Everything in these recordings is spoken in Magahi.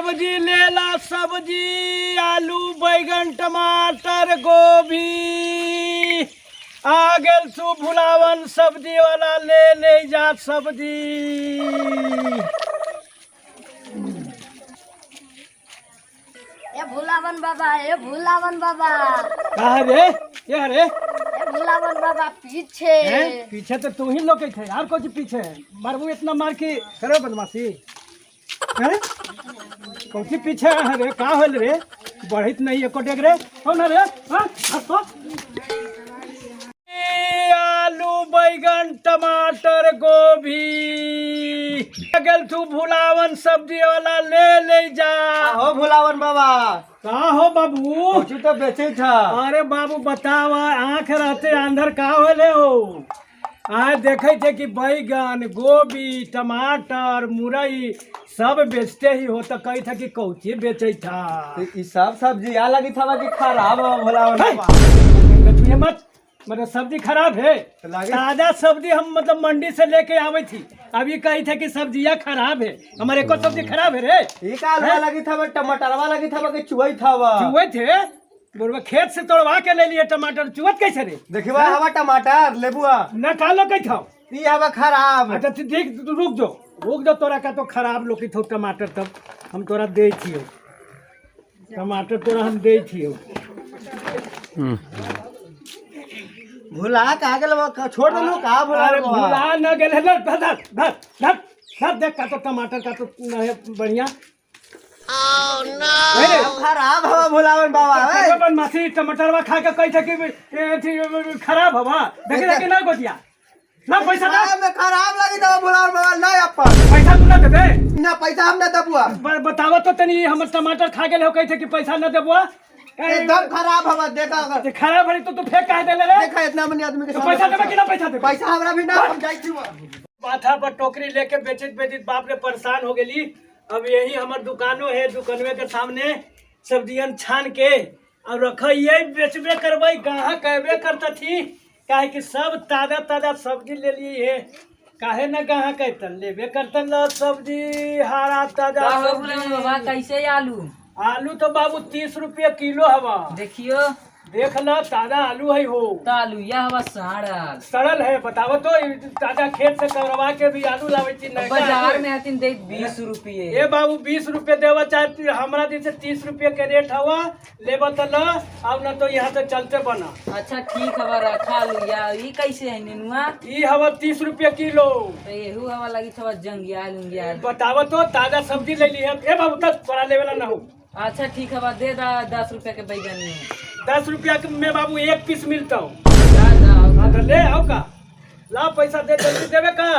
सब्जी लेला सब्जी, आलू बैगन टमाटर गोभी। आ गेल तू भुलावन सब्जी वाला, ले ले जा सब्जी। ए भुलावन बाबा, ए भुलावन बाबा। का रे, के रे? ए भुलावन बाबा, पीछे। हैं? पीछे तो तू ही लोग थे यार, कुछ पीछे है मारबू इतना मार के करो बदमाशी हैं? कौन सी पीछे है रे? का होल रे? बढ़ित नहीं एको डेग रे। कौन है रे? हाँ? हंसो। ए, आलू बैगन टमाटर गोभी गेल तू भुलावन सब्जी वाला, ले ले जा। हो भुलावन बाबा। का हो बाबू? कुछ तो बेचे था। अरे बाबू बताव, आँख रहते अंधर का होले हो? आए देखे थे कि बैगन गोभी टमाटर मुरई सब बेचते ही हो, तो कही था कि कौची बेचे था। तो ई सब सब्जी आ लगी था कि खराब हो भुलावन हे! बाबा? छुए मत, मतलब सब्जी खराब है? तो लागे। ताजा सब्जी हम मतलब मंडी से लेके आवे थी, अभी कही थे कि सब्जियां खराब है। हमारे को सब्जी खराब है रे? ई का आलुआ लगी था, टमाटरवा लगी था कि चुवई था बा? चुए थे बोलबा, खेत से तोड़वा के ले लिए टमाटर, चुअत कैसे रे? देखिबा हवा टमाटर लेबुआ। न का लोग था। ई हवा खराब। अच्छा तू देख, तू रुक जो, रुक जो, तोरा का तो खराब लोकी थो टमाटर, तब हम तोरा दे छियो टमाटर, तोरा हम दे छियो। भुला का गेल बा? छोड़ देलू का भुला? अरे भुला न गेल है। धर धर धर धर धर, देख का तो टमाटर का तो न है बढ़िया। अरे खराब हवा भुलावन बाबा ए। बदमाशी, टमाटरवा खा के कही था कि ए, अथी, खराब हवा। देखे देखे ना गोतिया ना पैसा दे। खराब में खराब लगी था भुलावन बाबा, नहीं अपन। पैसा तू ना देबे? ना पैसा हम ना दबुआ। बतावा तो तनी, हमर टमाटर खा गेल हो, कही थे कि पैसा न देबुआ। एकदम खराब हवा देखा अगर। ते खराब हरी तो तू फेंक काहे देले रे? देखा इतना मनी आदमी के तो सामने। पैसा देबे कि ना पैसा देबे? पैसा हमरा भी ना, हम जाइ छी। माथा पर टोकरी लेके बेचैत बेचैत बाप रे परेशान हो गेली। अब यही हमर दुकानो है, दुकानवे के सामने सब्जियन छान के और रखिए, बेचबे करबै, गाहक अयबे करतथी, काहे कि सब ताजा ताजा सब्जी ले लिए है। काहे न गाहक अयतन, लेबे करतन ल सब्जी हरा ताजा का हो सब्जी। भुलावन बाबा, कैसे आलू? आलू तो बाबू 30 रुपये किलो हवा। देखियो। देख ल, ताजा आलू है हो। तो आलू यह हवा सड़ल। सड़ल है? बतावो तो, ई ताजा खेत से करवा के भी आलू लावे छी, नयका बाजार आलू। में हथिन दे 20 रुपये। ए बाबू, 20 रुपये देवा चाहे हमरा जैसे 30 रुपये के रेट हवा, लेबा तो ल, अब न तो यहाँ से चलते बना। अच्छा ठीक हवा, रखा आलू। या ई कैसे है नेनुआ? ई हवा 30 रुपये किलो। तो एहू हवा लगी थोड़ा जंगियाल उंगियाल। बतावा तो, ताजा सब्जी ले ली है। ए बाबू, तक तोरा लेवेला ना हो। अच्छा ठीक हवा, दे दा 10 रुपया के बैगन में। 10 रुपया के में बाबू एक पीस मिलता हूँ। दा दा। हाँ तो ले आओ का, ला पैसा दे, जल्दी देवे का।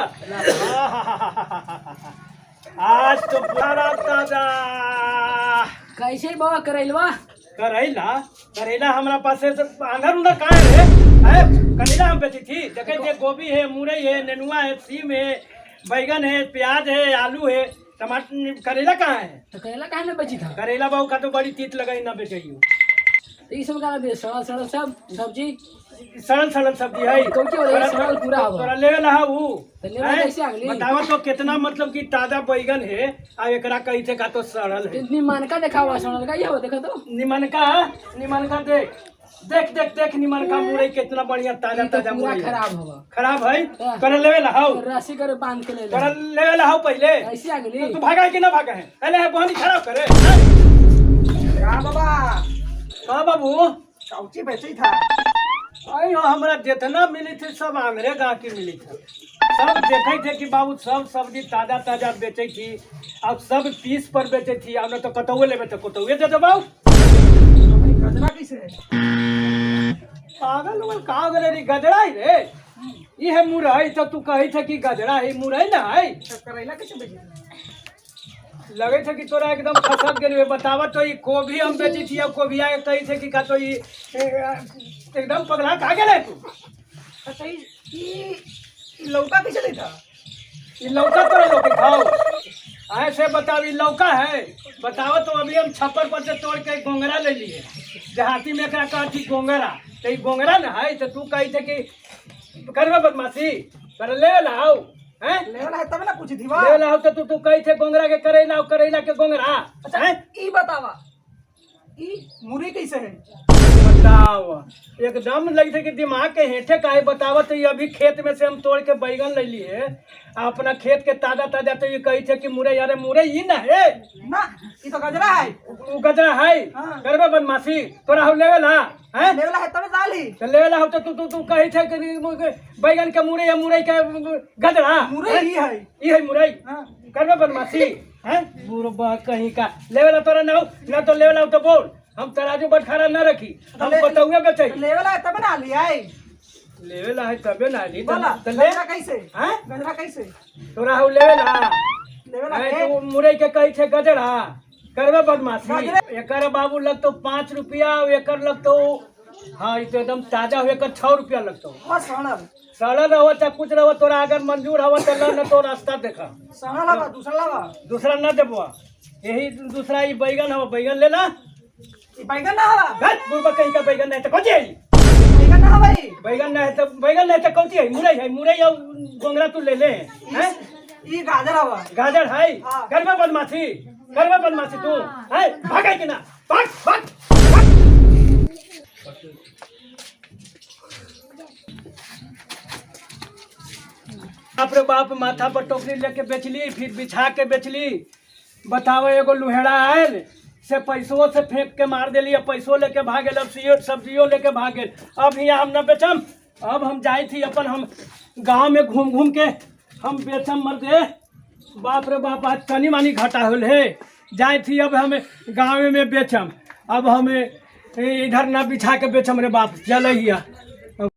आज तो पूरा ताजा। कैसे बाबा करैलवा? करैला? करैला हमरा पास है आंधर उंधर कहाँ है रे? है करेला हम बेची थी? देखे थे, गोभी है, मुरई है, नेनुआ है, सीम है, बैगन है, प्याज है, आलू है, टमाटर, करेला कहाँ है? तो करेला काहे में बेची था? करेला बाबू का तो बड़ी तीत लगाई, ना बेचइयो। तो ई सब का बे सड़ल सड़ल सब सब्जी? सड़ल सड़ल सब्जी है। कौची वाला? सड़ल पूरा हवा। तोरा लेवे ला ऊ? तो लेवे हैं? कैसे आगली? बतावा तो, कितना मतलब कि ताजा बैगन है आ एकरा कही थे का तो सड़ल है। निमनका देखा हुआ सड़ल का ये हो, देखा तो। निमनका, निमनका देख देख देख देख, निमनका मुरई कितना बढ़िया ताजा ई तो ताजा पूरा मुरई है। खराब हवा। खराब है? हाँ। तोरा लेवे ला हौ? रस्सी करे बांध के ले ले। तोरा लेवे ला हौ पहले? कैसे आगली? तू भागा है कि ना भागा है? अरे है बहनी खराब करे। का बाबा? हाँ बाबू। कौची बेचे था? आई हो, हमरा जितना मिली थी सब आंध्रे गाँव की मिली थी। सब देखे थे कि बाबू सब सब्जी ताजा ताजा बेचे थी, अब सब पीस पर बेचे थी। अब न तो कतौए लेबे तो कतौए दे दो बाबू। गजरा कैसे है? पागल उगल का हो गेलै रे? गजरा ही रे, ई है मुरई, तो तू कही थे कि गजरा है, मुरई ना है। तो करैला कैसे बेचे? लगे थे कि तोरा एकदम फसक गेल। बतावा तो, ई गोभी हम बेची थी, अब गोभी आके कही थे कि का तो ई एकदम पगला का गेलै तू? अच्छा ई ई ई लौका कैसे लेता? ई लौका तोरा लोग खाओ? ऐसे बताओ, ई लौका है? बताओ तो, अभी हम छप्पर पर से तोड़ के गोंगरा ले लिए, देहाती में एकरा कहती गोंगरा, तो ई गोंगरा ना है? तो तू कही थे कि करबे बदमाशी कर ले लाओ। हैं? लेवला है तब ना पूछी थी वाह। लेवेला हो तो तू तू कही थे गोंगरा के करैला और करैला के गोंगरा। अच्छा हैं? ई बतावा, ई मुरी कैसे है? बताओ, एकदम लगी थे कि दिमाग के हेठे काहे बतावत। ये अभी खेत में से हम तोड़ के बैगन ले लिए आ अपना खेत के ताजा ताजा, तो ये कही थे कि मुरई। अरे मुरई ई ना है। ना, ई तो गजरा है। उ गजरा है। हाँ। करबे बदमाशी? तोरा हम लेवेला हैं? लेवला है तब डाली। तो लेवेला हो तो तू तू तू कही थे कि बैगन के मुरई या मुरई के गजरा। मुरई ही है। ई है मुरई। हाँ। करबे बदमाशी हैं बुरबा कहीं का? लेवेला तोरा ना हो ना, तो लेवेला हो तो बोल, हम तराजू बटखारा न रखी, हम बताउए बेचई। लेवला है तब ना ली आई। लेवेला है तबे ना ली। बोला तो ले। गजरा कैसे? हैं? गजरा कैसे? तोरा हो लेवेला? लेवला हैं, है। तू मुरई के कही छे गजरा, करबे बदमाशी? गजरे- एकर बाबू लगतो 5 रुपया और एकर लगतो, हाँ, ई तो एकदम ताजा हो, एकर 6 रुपया लगतो। बस सड़ल। सड़ल रहो चाहे कुछ रहो, तोरा अगर मंजूर हवा तो ल, न तो रास्ता देखा। सड़ल हवा, दूसरा लावा। दूसरा न देबो, यही दूसरा ई बैगन हवा, बैगन लेना। ई बैगन ना हवा। हट बुढ़बा कहीं का, बैगन नहीं तो कौन है? बैगन ना हवा ई। बैगन नहीं तो, बैगन नहीं तो कौन है? मुरई है, मुरई और गोंगरा तू ले ले हैं। ई गाजर हवा। गाजर है। हाँ। करबे बदमाशी? करबे बदमाशी तू है? भागे कि ना? भाग भाग भाग। बाप रे बाप, माथा पर टोकरी लेके बेचली, फिर बिछा के बेचली। बताओ, एगो लुहेड़ा आयल से पैसों से फेंक के मार देली, अब पैसों लेके भागेल, अब सीओ सब्जियों लेके भागेल। अब यहाँ हम न बेचम, अब हम जाए थी अपन हम गांव में घूम घूम के हम बेचम मर दे। बाप रे बाप, आज तनी मानी घाटा होल है। जाए थी अब हम गाँव में बेचम, अब हमें इधर ना बिछा के बेचम रे बाप। चल हिया।